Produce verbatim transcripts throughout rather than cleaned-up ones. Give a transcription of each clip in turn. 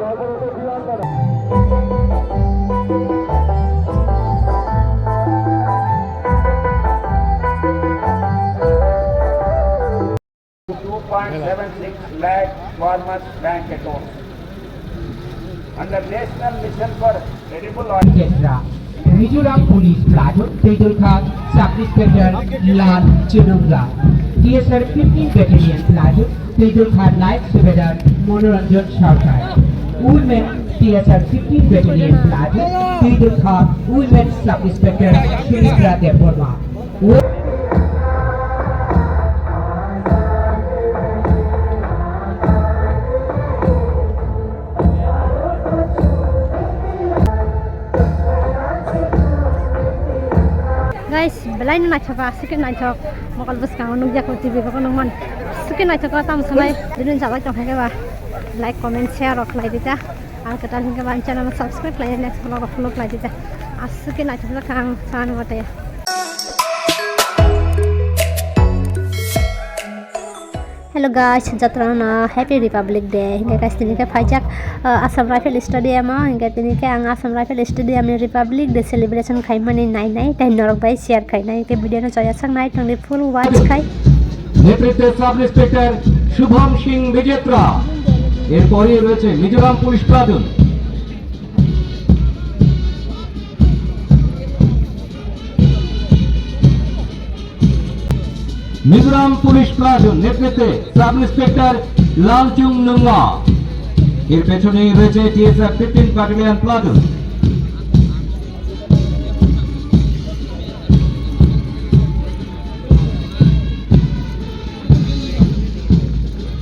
Two point seven six lakh farmers' bank accounts. Under National Mission for Edible Oil. Jatra, Mizoram Police Platoon, Teidulkha Sub Inspector Lal Chununga. T S R fifteen Battalion Platoon, Teidulkha Night Subedar Manoranjan Sarkar. Women T S R fifteen Battalion Platoon, Teidulkha Women Sub Inspector Sumitra Debbarma. Guys, belai no naithok, aswk khe naithok. Mokol bwskango nukjak o T V bo nukman. Aswk khe naithok o tamo sanai. Bini jabai tongkha khe ba like, comment, share rok khlai di ta. Ang kwtal hinkhe ba ang channel no subscribe khlai, next vlog o follow khlai di ta. Aswk khe naithok kha ang sana mate. Hello guys, jotono happy Republic Day. Hinkhe guys, tini khe phaijak, uh, Assam Rifle Stadium o. Hinkhe tini khe ang Assam Rifle Stadium ni Republic Day celebration khaimani nai nai, tei norok bai share khainai. Hinkhe video no joya sak nai tongdi, full watch khai. নেতৃত্বে sub inspector Shubham সিং বিজেত্রা। এরপরেই রয়েছে Mizoram police platoon. Mizoram police platoon নেতৃত্বে sub inspector লালচুং নুঙ্গা। এর পেছনেই রয়েছে TSR fifteen battalion platoon.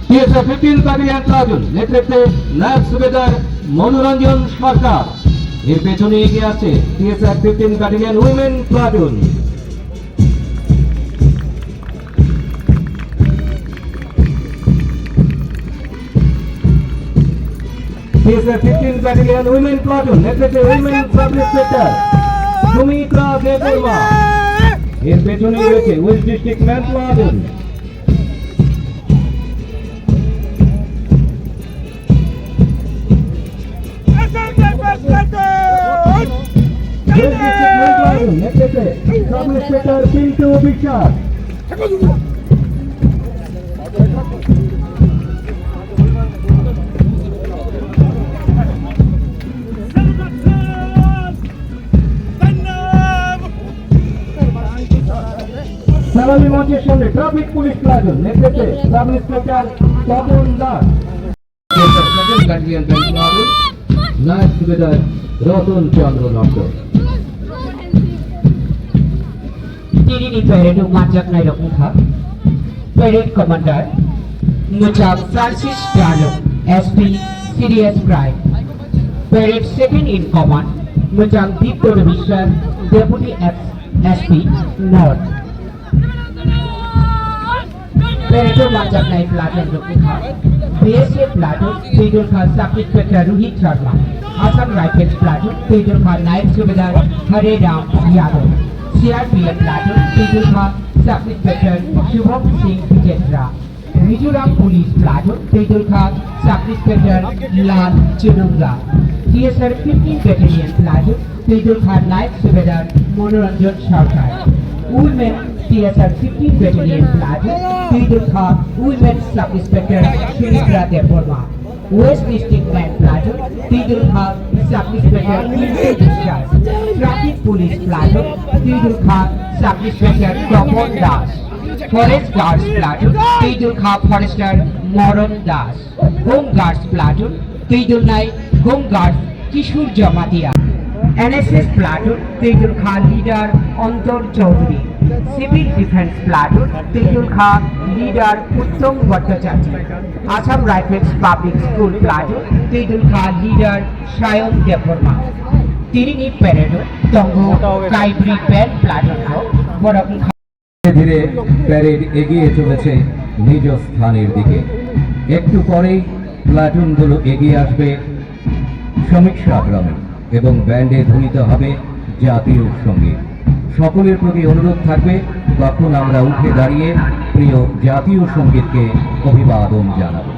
TSR fifteen battalion platoon নেতৃত্বে নায়ব সুবেদার মনোরঞ্জন সরকার। এর পেছনে এগিয়ে আসছে TSR fifteen battalion women platoon. TSR fifteen battalion women platoon নেতৃত্বে উইমেন সাব ইন্সপেক্টর সুমিত্রা দেববর্মা। এর পেছনে রয়েছে ওয়েস্ট ডিস্ট্রিক্ট মেন প্লাটুন। নেতৃত্বে সাব ইন্সপেক্টর পিন্টু বিশ্বাস। সালামি মঞ্চের সামনে ট্রাফিক পুলিশ প্লাটুন নেতৃত্বে sub inspector Tapan Das. Guardian bank platoon naik subedar Ratan Chandra Nanda. Tini ni parade o manjaknai rok wngkha parade commander Mwchang Francis Dano, S P C D S Prime. Parade second in command Mwchang Dipto Biswas, Deputy S P North. Parade o manjaknai platoon rok wngkha B S F platoon, Teidulkha Sub Inspector Rohit Sharma, Assam Rifles platoon, Teidulkha Naik Subedar Hare Ram Yadav, C R P F platoon, Teidulkha Sub Inspector Shubham Singh Bijetra, Mizoram Police platoon, Teidulkha Sub Inspector Lal Chununga, T S R fifteen Battalion platoon, Teidulkha Naik Subedar Manoranjan Sarkar, Women T S R fifteen Battalion platoon, Teidulkha Women Sub Inspector Sumitra Debbarma, West District Band platoon, Teidulkha Sub Inspector Pintu Biswas, Traffic Police platoon, Teidulkha Sub Inspector Topon Das, Forest Guards platoon, Teidulkha Forester Moron Das. Home Guards platoon, Teidulnai Home Guards Kishore Jamatia. N S S platoon, Teidulkha leader Antor Chaudhary. Civil Defense platoon, Teidulkha leader Uttom Bhattacharjee. Assam Rifles Public School platoon, Teidulkha leader Sayon Debbarma. Tini ni parade o tongo kaibri band platoon rok, borok wngkha ধীরে প্যারেড এগিয়ে চলেছে নিজ স্থানের দিকে। একটু পরেই প্লাটুনগুলো এগিয়ে আসবে সমীক্ষা গ্রামে এবং ব্যান্ডে ধ্বনিত হবে জাতীয় সঙ্গীত। সকলের প্রতি অনুরোধ থাকবে, তখন আমরা উঠে দাঁড়িয়ে প্রিয় জাতীয় সঙ্গীতকে অভিবাদন জানাবো।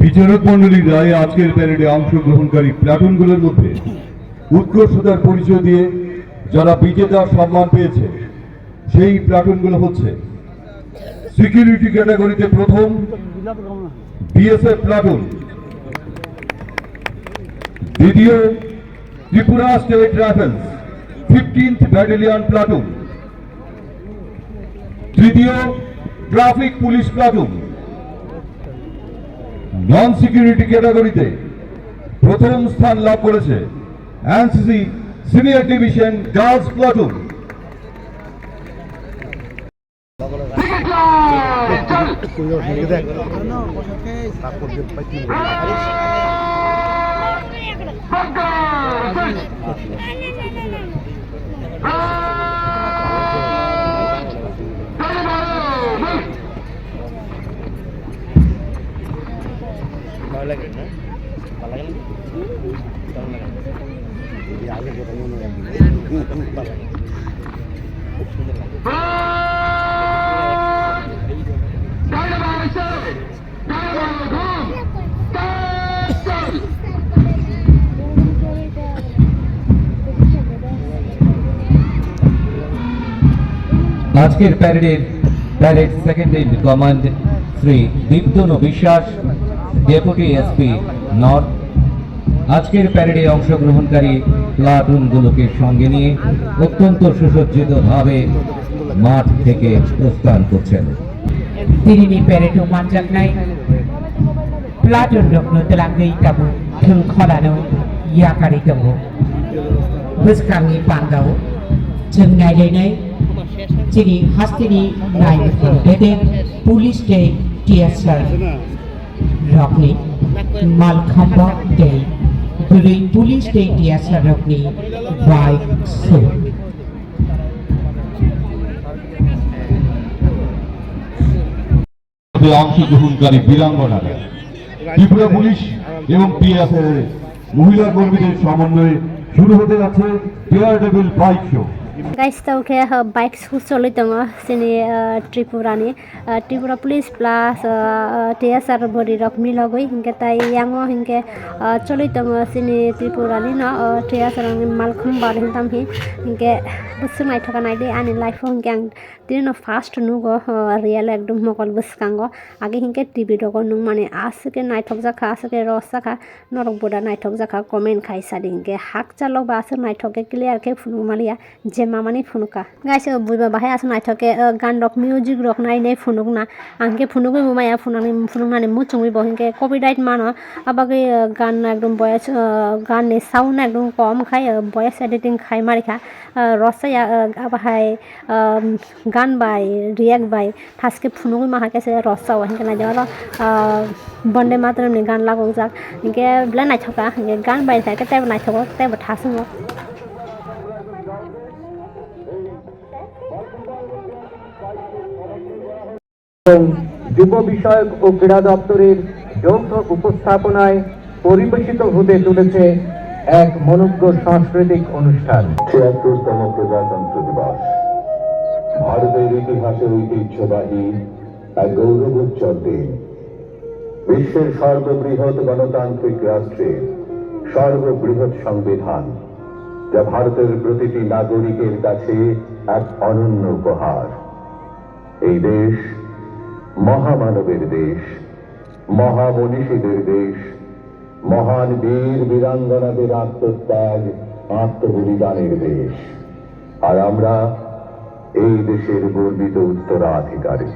বিচারক মণ্ডলী রায় আজকের প্যারেডে অংশগ্রহণকারী প্লাটুনগুলোর মধ্যে উৎকর্ষতার পরিচয় দিয়ে যারা বিজেতার সম্মান পেয়েছে, সেই প্লাটুনগুলো হচ্ছে সিকিউরিটি ক্যাটাগরিতে প্রথম বিএসএফ প্লাটুন, দ্বিতীয় Tripura state rifles fifteenth battalion platoon, তৃতীয় ট্রাফিক পুলিশ প্লাটুন। নন সিকিউরিটি ক্যাটাগরিতে প্রথম স্থান লাভ করেছে NCC senior division girls platoon. ভালো লাগে না? ভালো লাগে না? কেমন লাগে? এই আগে যেটা মনে হয়। ভালো লাগে। খুব সুন্দর লাগে। আজকের প্যারেডের parade second in command Shri Diptanu Biswas, deputy SP north. আজকের প্যারেডে অংশগ্রহণকারী প্লাটুনগুলোকে সঙ্গে নিয়ে অত্যন্ত সুসজ্জিতভাবে মাঠ থেকে প্রস্থান করছেন। Tinini parade-o manjaknai platoon rokno twlangwi tabuk thwng khorano yakarwi tongo. Bwskangni pandao chwng nailainai chini hasteni nai muchung bede police tei T S R rokni malkhamba tei bwrwi police tei T S R rokni bike sung. অংশগ্রহণকারী বীরাঙ্গনারা ত্রিপুরা পুলিশ এবং টিএসআর মহিলা কর্মীদের সমন্বয়ে শুরু হতে যাচ্ছে daredevil bike show. Guys, tao khe, uh, bike show cholwi tongo chini, uh, Tripura ni, uh, Tripura Police plus, uh, uh, T S R bwrwi rok milogwi hinkhe tai yango hinkhe, uh, cholwi tongo chini Tripura ni no, uh, T S R ni malkhung bar hintam hi hinkhe bwswk naithok kha naidi ani life o hinkhe ang Tini no first nugo, oh, real ekdom mokol bwskango. Age hinkhe T V rogo nukmani aswk khe naithok jakha, aswk khe ros jakha. Norok bo da naithok jakha, comment khai sadi hinkhe hakchalo ba aswk naithok khe clear khe phunuk maliya je mamani phunukha. Guys, oh, buiba bahai aswk naithok khe, oh, gan rok music rok nai nai phunukna. Ang khe phunugwi bo maya phunuknani, phunuknani muchungwi bo hinkhe copyright mano. Abagwi, oh, gan no ekdom voice, oh, gan ni sound no ekdom kom khai, oh, voice editing khai marikha. Ah, rosaya, ah, abo hai, ah, Gan bai, react bai, thaske phunugwi maha khe se rosa o, hinkhe naidi oro, ah, Bonde Mataram ni gan lagokjak, hinkhe belai naithoka, hinkhe gan bai khe teibo naithogo, teibo thasungo. এবং যুব বিষয়ক ও ক্রীড়া দপ্তরের যৌথ উপস্থাপনায় পরিবেশিত হতে চলেছে এক মনোজ্ঞ সাংস্কৃতিক অনুষ্ঠান। ছিয়াত্তরতম প্রজাতন্ত্র দিবস, ভারতের ইতিহাসে ঐতিহ্যবাহী এক গৌরবোজ্জ্বল দিন। বিশ্বের সর্ববৃহৎ গণতান্ত্রিক রাষ্ট্রের সর্ববৃহৎ সংবিধান, যা ভারতের প্রতিটি নাগরিকের কাছে এক অনন্য উপহার। এই দেশ মহামানবের দেশ, মহামনীষীদের দেশ, মহান বীর বীরাঙ্গনাদের আত্মত্যাগ, আত্মবলিদানের দেশ। আর আমরা এই দেশের গর্বিত উত্তরাধিকারী।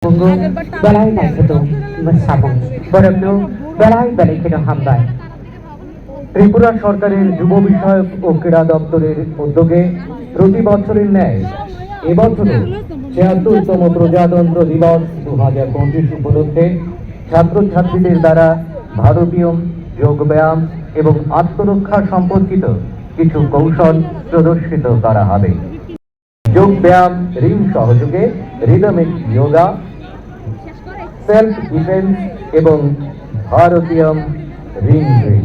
Tongo belai naikhe tong samung. Borokno belai belai kheno hambai. Tripura সরকারের যুব বিষয়ক ও ক্রীড়া দপ্তরের উদ্যোগে প্রতি বছরের ন্যায় এবছরও ছিয়াত্তরতম প্রজাতন্ত্র দিবস দু হাজার পঁচিশ উপলক্ষে ছাত্রছাত্রীদের দ্বারা ভারতীয় যোগব্যায়াম এবং আত্মরক্ষা সম্পর্কিত কিছু কৌশল প্রদর্শিত করা হবে। যোগ ব্যায়াম, রিং সহযোগে রিদমিক যোগা, সেলফ ডিফেন্স এবং ভারতীয়ম ring ring.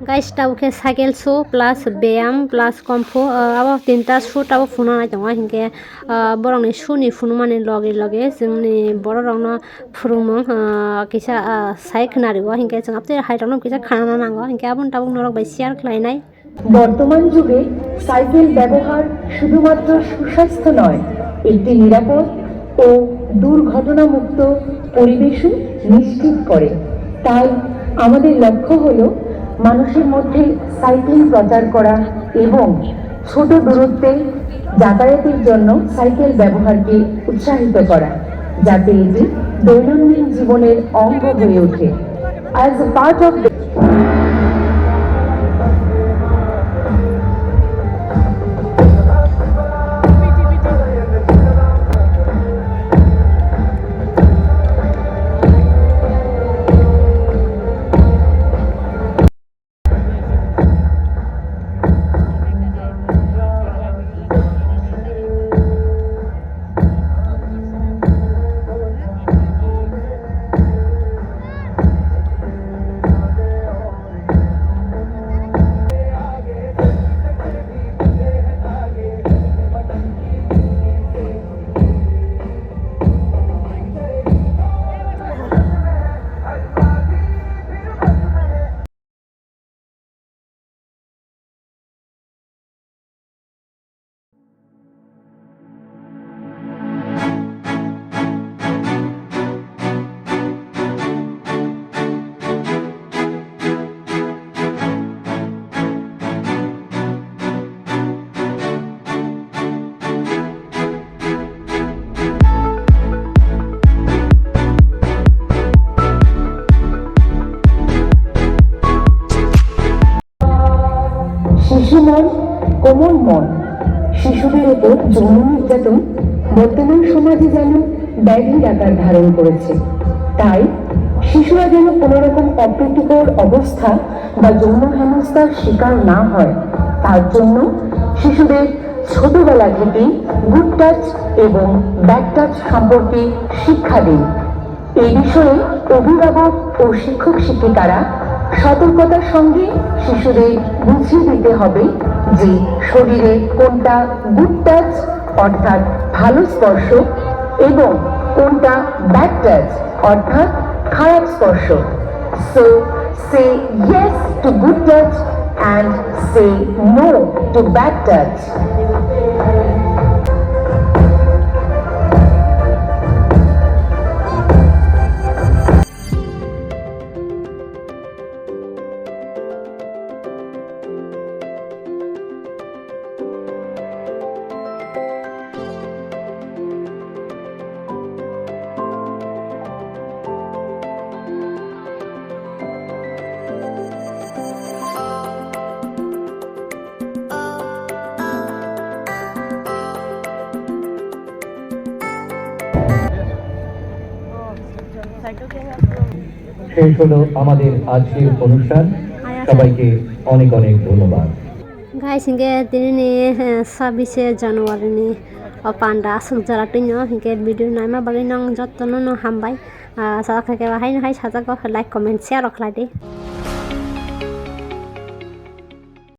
Guys, tabuk khe cycle show plus beyam plus kung fu, ah, abo tinta show tabuk phunuknai tongo, hinkhe, ah, borokni show ni phunukmani loge loge chwngni borok rokno phwrwngmung, ah, kisa, ah, sai khwnario, hinkhe chwng aboni hai rokno kisa khana nango, hinkhe aboni tabuk norok bai share khlainai. বর্তমান যুগে সাইকেল ব্যবহার শুধুমাত্র সুস্বাস্থ্য নয়, একটি নিরাপদ ও দুর্ঘটনামুক্ত পরিবেশও নিশ্চিত করে। তাই আমাদের লক্ষ্য হলো মানুষের মধ্যে সাইক্লিং প্রচার করা এবং ছোট দূরত্বে যাতায়াতের জন্য সাইকেল ব্যবহারকে উৎসাহিত করা, যাতে এটি দৈনন্দিন জীবনের অঙ্গ হয়ে ওঠে। As a part of the শিশু মন, কোমল মন, শিশুদের উপর যৌন নির্যাতন বর্তমান সমাজে যেন ব্যাধির আকার ধারণ করেছে। তাই শিশুরা যেন কোনো রকম অপ্রীতিকর অবস্থা বা যৌন হেনস্থার শিকার না হয়, তার জন্য শিশুদের ছোটবেলা থেকেই গুড টাচ এবং ব্যাড টাচ সম্পর্কে শিক্ষা দিন। এই বিষয়ে অভিভাবক ও শিক্ষক শিক্ষিকারা সতর্কতার সঙ্গে শিশুদের বুঝিয়ে দিতে হবে যে শরীরে কোনটা গুড টাচ অর্থাৎ ভালো স্পর্শ এবং কোনটা ব্যাড টাচ অর্থাৎ খারাপ স্পর্শ। So say yes to good touch and say no to bad touch. শেষ হলো আমাদের আজকের অনুষ্ঠান। সবাইকে অনেক অনেক ধন্যবাদ। Guys, hinkhe tini ni, eh, sabise January ni o panda aswk jora twino, hinkhe video naima bagwi nang jotto no no hambai. Ah, sa khe khe haino hai sajak o, like, comment, share rok khlai di.